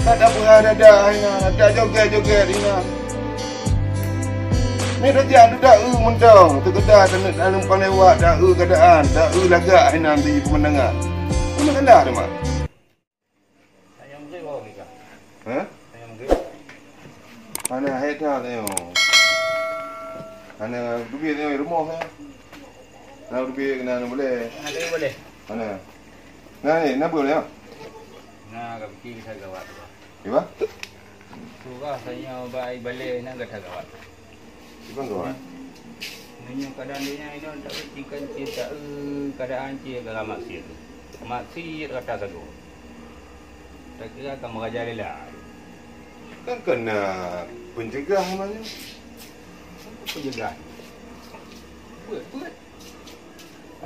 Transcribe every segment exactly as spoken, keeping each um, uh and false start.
Ka tapeugah dada hai na, tajogét-jogét hai na. Ni tajak tu ta-eu mantong, teukeudai keuneuk talumpang lewat, ta-eu keuadaan, ta-eu lagak hai na di peumandangan. Peue masalah teuma? Tanyong Maghrib bawa kita. Hah? Tanyong Maghrib. Hana hai that tanyong. Hana duit tanyong rumoh ya. Hana duit kena hana boleh. Hana boleh. Hana. Nah ni, na boleh ya? Nah, ka pikir kita gawat tu. Iba? Surah saya bai balai na gata gawat. Iba gawat. Meunyoe keadaan donya inoe tak tingkat cinta, eh, keadaan cit dalam maksiat. Maksiat rata sagoe. Tak kira ka merajalela. Kan kena pencegah namanya. Pencegah. Buat, buat.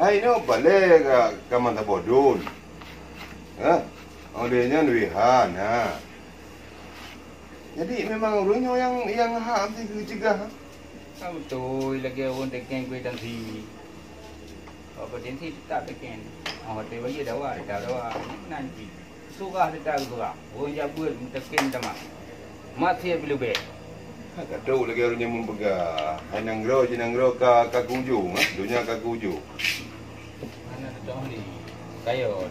Hai nyoe balai ka, ka mata bodon. Ha? Oleh nyan wihan, ha. Jadi memang ureueng nyoe yang, yang hak mesti geucegah. Ka beutôi lagèe ureueng teken kueh tansi. Kalau kueh tansi tetap teken. Oh, watèe bagi dawa, tetap dawa. Nanti surah tetap surah. Ureueng jak beuet meuteukén teuma. Maté pih leubeh. Ka trok lagèe ureueng nyang meupeugah, hai nanggroe, ji nanggroe ka, ka kujong, ha? Donya ka kujong. Hana teutong di kayôn.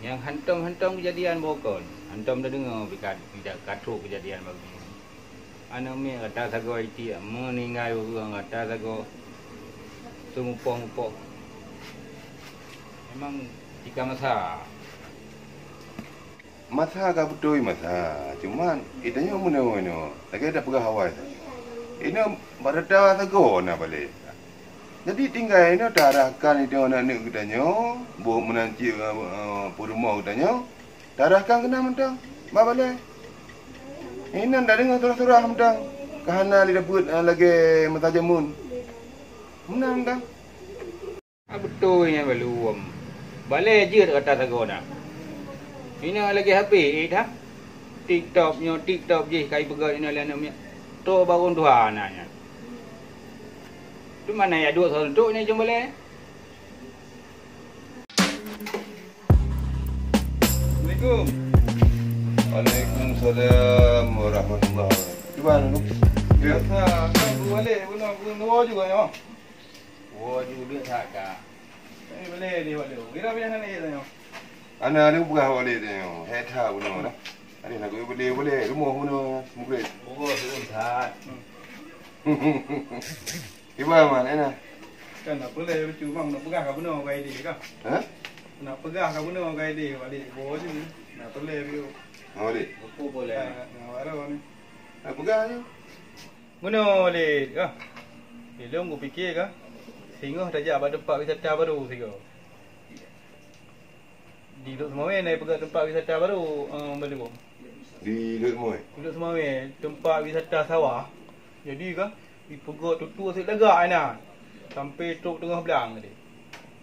Nyang hantom-hantom keujadian bukon. Hantom tadeungoe pih ka, ka trok keujadian bagoe. Aneuk miet rata sagoe itiek, meuninggai ureueng rata sagoe seumupoh-mupoh. Memang tika masa. Masa ka beutôi masa, cuman geutanyoe meunoe-noe, lagèe tapeugah awai. Inoe bak rata sagoe na balè. Jadi tinggai inoe taarahkan inoe aneuk-aneuk geutanyoe, boh meunan cit, eh, peurumoh geutanyoe, taarahkan keunan mantong bak balè. Inan tadeungoe surah-surah mantong, ka hana lé dapeuet, eh, lagèe masa jameun. Meunan mantong. Ah, beutôi nyan balum. Balè jeuet rata sagoe na. Inoe lagèe H P, eh, that. TikTok nyoe, TikTok jih ka ipeugöt inoe lé aneuk miet. Trok barô tuha na nyan. Teuma na jak duek seureutok nyan jeuem balè. Assalamualaikum. Waalaikumsalam warahmatullahi wabarakatuh. Cuba dulu. Ya. Biasa, kan guru balik, guna, guna juga ya. Oh, ju duek that ka. Eh, boleh dia, boleh. Kira payah nak naik tanya. Ana ni bukan boleh tanya. Hai tha bunoe dah. Ada nak boleh, boleh. Rumoh bunoe, mungkin. Oh, turun that. Iba man, enak. Kan nak boleh lucu, bang. Nak peugah ka bunoe, bukan idéh ka. Ha? Nak peugah ka bunoe, bukan idéh. Balik, bawa je. Nak boleh, biu. Nak balik? Buku boleh. Ha, nak, nak baru ni. Nak peugah je. Meunoe lé, ah. Di lôn kupike ka, singoh tajak bak teumpat wisata barô sigoe. Di Lhokseumawe na ipeugöt teumpat wisata barô, eh, Bang Tibong. Di Lhokseumawe? Di Lhokseumawe, teumpat wisata sawah. Jadi ka, ipeugöt tutoe sép lagak inan. Sampai trok teungoh blang tadi.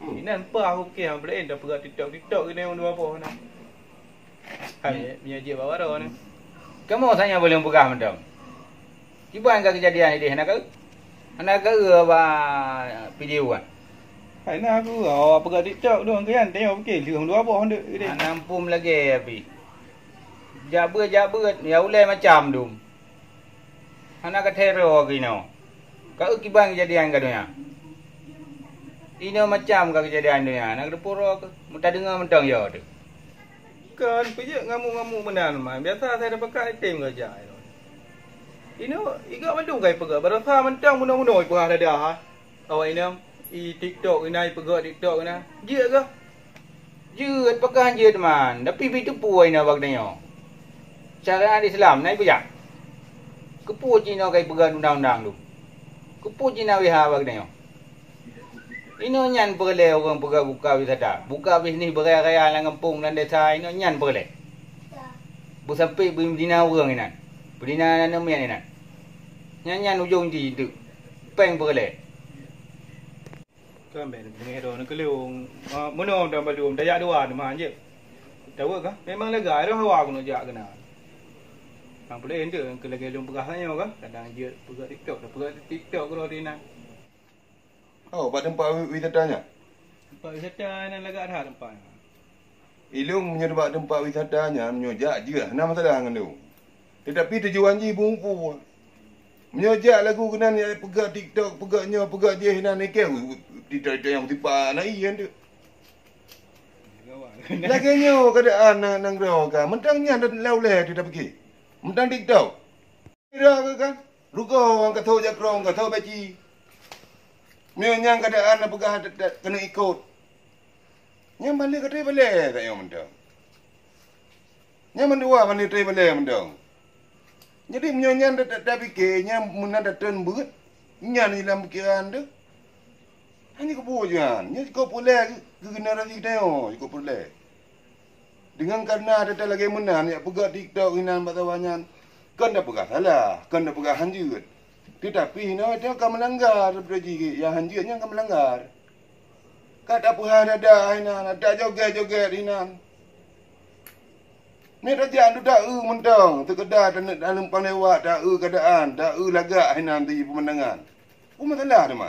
Hmm. Inan pah kupike, ha, peulaén tapeugöt TikTok, TikTok keuneuk dua boh na. Hai, minyeuk jeuet bak baroe nyoe. Kamoe saja boleh peugah mantong. Kiban ka keujadian idéh hana keu? Hana keu ba video kan? Hai na aku, awak peugah TikTok dong kian tengok pike lheueh dua boh ndeuek idéh. Hana ampun lagèe api. Jak beuet, jak beuet, ya ulèe macam dum. Hana ka teror keu inoe. Ka eu kiban keujadian ka donya. Inoe macam ka keujadian donya, na geuteupeue droe keuh. Meutadeungoe mantong yo teuh. Kan peujeuet ngamuk-ngamuk meunan man. Biasa asai tapakat item gajah. Inoe iga mandum ka ipeugah. Barosa mantong bunoe-bunoe ipeugah dada ha. Awak inong, i TikTok inan, ipeugah TikTok inan. Jeuet kah? Jeuet, pakon jeuet man, tapi bit teupeu inoe bak tanyoe. Syariat Islam na ipeujak. Keupeue cit inoe ka ipeugah undang-undang tu? Keupeue cit na W H bak tanyoe? Inoe nyan peureulèe ureueng peugah buka wisata, buka bisnis beuraya-raya lam gampông, lam desa, inoe nyan peureulèe. Beusampék beudina ureueng inan, beudina aneuk miet inan. Nyan, nyan ujong jih teuk, péng peureulèe. Kan bèk neupeungeroe neukeulung. Ah, meunoe dan balum tajak dua teuma jeuet. Tahu kah? Memang lega roh awak keuneuk jak keunan. Nyang peureulèe enteuk keu lagèe lôn peugah nyoe kah? Kadang jeuet peugah TikTok, dah peugah TikTok keudroe di inan. Oh, bak teumpat wi-, wisata nyan? Teumpat wisata nyan lagak that teumpat nyan. Ilong meunyoe bak teumpat wisata nyan, meunyoe jak jeuet, hana masalah ngon lôn. Teutapi tujuan jih bumpu. Meunyoe jak lagu keunan, ya, peugah TikTok, peugah nyoe, peugah jih, nan ikeu, TikTok-TikTok nyang tipa na ié tu. Lagèe nyoe keuadaan na-, nanggroe ka. Mantong nyan dah lau lé tu tapiké. Mantong TikTok. Ira ke kan? Rugoe, ka tho jakrong, ka tho beci. Meunyoe nyang keuadaan na peugah ta-, ta-, keuneuk ikot. Nyang balèe ka teubalèe tanyoe mantong. Nyang mandua balèe teubalèe mantong. Jadi meunyoe nyan ta-, ta-, tapiké, nyan meunan tateun beuet, nyan lam pikiran teuh. Hana keupeue nyan, nyan jikôt peureulèe keu, keu generasi tanyoe, jikôt peureulèe. Deungon kareuna ata lagèe meunan, jak peugah TikTok inan bak sawa nyan, kon tapeugah salah, kon tapeugah hanjeuet. Teutapi hinoe tanyoe ka meulanggar, beutôi jih nyang hanjeuet nyan ka meulanggar. Ka tapeuhah dada inan, ata jogét-jogét inan. Nyoe tajak duta eu mantong, seukeudar taneuk dalam pang lewat, ta eu keuadaan, ta eu lagak inan di peumandangan. Peue masalah teuma?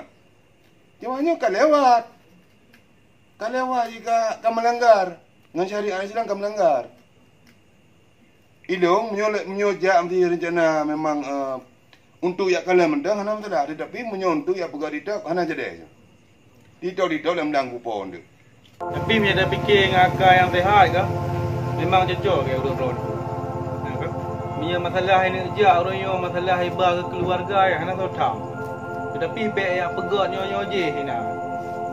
Cuma nyoe ka lewat. Ka lewat jih ka, ka meulanggar. Ngon syariat Islam ka meulanggar. Ilong, meunyoe, meunyoe jak meusti rencana memang, eh, untuk jak kalon mantong, hana masalah. Tetapi meunyoe untuk jak peugah TikTok, hana jadi. TikTok-TikTok lam dang kupon tu. Tapi meunyoe tapiké ngon aka nyang seuhat ka, memang cocok keu ureueng droe. Nah, kan? Meunyoe masalah neuk jak uroe nyoe, masalah iba keu keuluwarga, ya hana soe tham. Teutapi bèk jak peugöt nyoe-nyoe jih inan.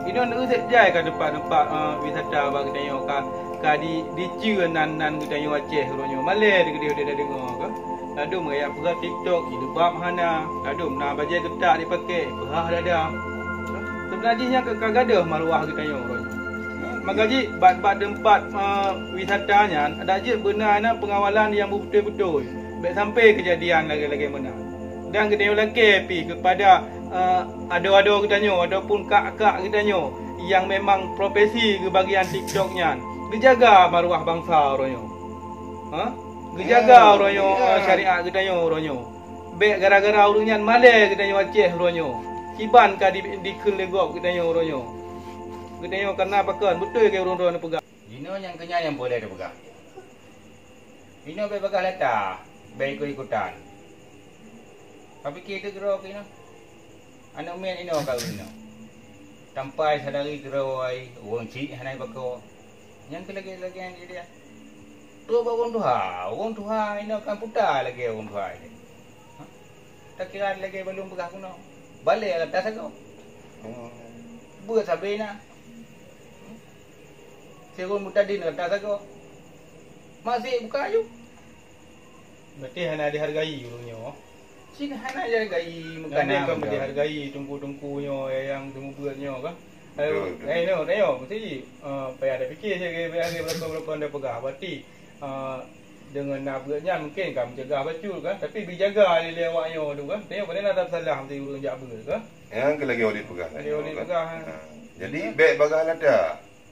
Inoe neusép jai ka teumpat-teumpat, eh, wisata bak geutanyoe ka, ka di, diceue nan-nan geutanyoe Aceh uroe nyoe. Malèe di keudéh-keudéh tadeungoe ka. Ladôm gaya peugah TikTok, jilbab hana, ladôm na bajèe geutak jipaké, peuhah dada. Seubeuna jih nyan ka, ka gadôh maruah geutanyoe uroe nyoe. Maka jih, bak, bak teumpat, eh, wisata nyan, adak jeuet beuna na peungawalan nyang beubeutôi-beutôi. Bèk sampai keujadian lagèe-lagèe meunan. Dan geutanyoe lakèe pih keupada, eh, adoe-adoe geutanyoe ataupun kak-kak geutanyoe nyang memang profesi geubagian TikTok nyan, geujaga maruah bansa uroe nyoe. Ha? Geujaga uroe nyoe, eh, syariat geutanyoe uroe nyoe. Bèk gara-gara ureueng nyan malèe geutanyoe Aceh uroe nyoe. Kiban ka di, dikheun lé gob geutanyoe uroe nyoe. Geutanyoe kana pakon, beutôi keu ureueng droe neupeugah. Jinoe nyang keunyan nyang boleh teupeugah. Inoe bèk bagaih lata, bèk ikot-ikotan. Ka pike teuh keudroe keunoe. Aneuk miet inoe ka inoe. Tampai sadari keudroe, ureueng chik hana jipakoe. Nyang keu lagèe-lagèe nyan jih dia. Trok bak ureueng tuha, ureueng tuha inoe kan puta lagèe ureueng tuha jih. Ha? Takira lagèe balum peugah keunoe. Balèe rata sagoe. Beuet sabe na. Sirôn mutadin rata sagoe. Masih buka aju. Berarti hana dihargai ureueng nyoe. Cit hana dihargai meukanan. Nabi kan dihargai teungku-teungku nyoe nyang seumeubeuet nyoe kan. Betul, betul. Eh, no, no, mesti, eh, payah dah fikir je, payah dia berapa-berapa dah peugah. Berarti, eh, dengan nak buat nyan mungkin kan mencegah bacut kan. Tapi dijaga lé, lé awak nyoe tu kan. Tengok pada nak salah mesti ureueng jak beuet kan. Nyang keu lagèe ulih peugah. Lagèe ulih peugah, ha. Ha. Jadi, bèk bagaih lata.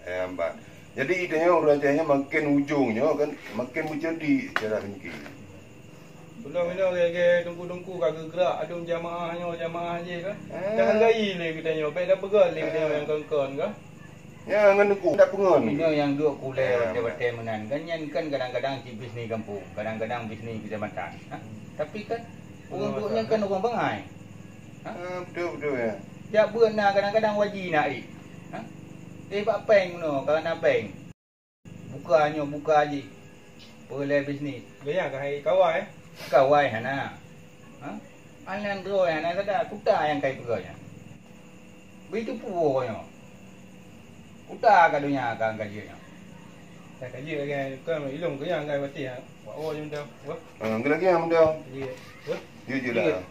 Eh, ambat. Jadi, tanyoe ureueng Aceh nyoe makin ujong nyoe kan, makin meuceudi secara fikir. Ulôn inoe lagèe teungku-teungku ka geugrak adum jamaah nyoe, jamaah jih kan. Eh. Dak hargai lé geutanyoe, bèk dak peugöt lé geutanyoe nyang kon-kon kan. Ya, ngon teungku dak peungon. Inoe nyang duek kulèe watèe-watèe meunan. Kan nyan kan kadang-kadang cit bisnis gampông, kadang-kadang bisnis keucamatan. Ha? Tapi kan, ureueng duek nyan kan ureueng bangai. Ha? Ah, betul, betul, ya. Jak beuet na kadang-kadang waji na ék. Ha? Eh, bak péng meunoe, ka na péng. Buka nyoe, buka jih. Peureulèe bisnis. Gaya ka hai kawai, eh? Kawai hana. Ha? Aneuk droe hana sada, kuta nyang kai peugah nyan. Beuteupeu nyoe. Kuta ka donya ka gaji nyoe. Ka gaji lagi, kan ilong ke nyang kai batis, ha? Wak o je mantong. Wah. Ah, lagi nyang mantong. Gaji. Wah. Jujur lah.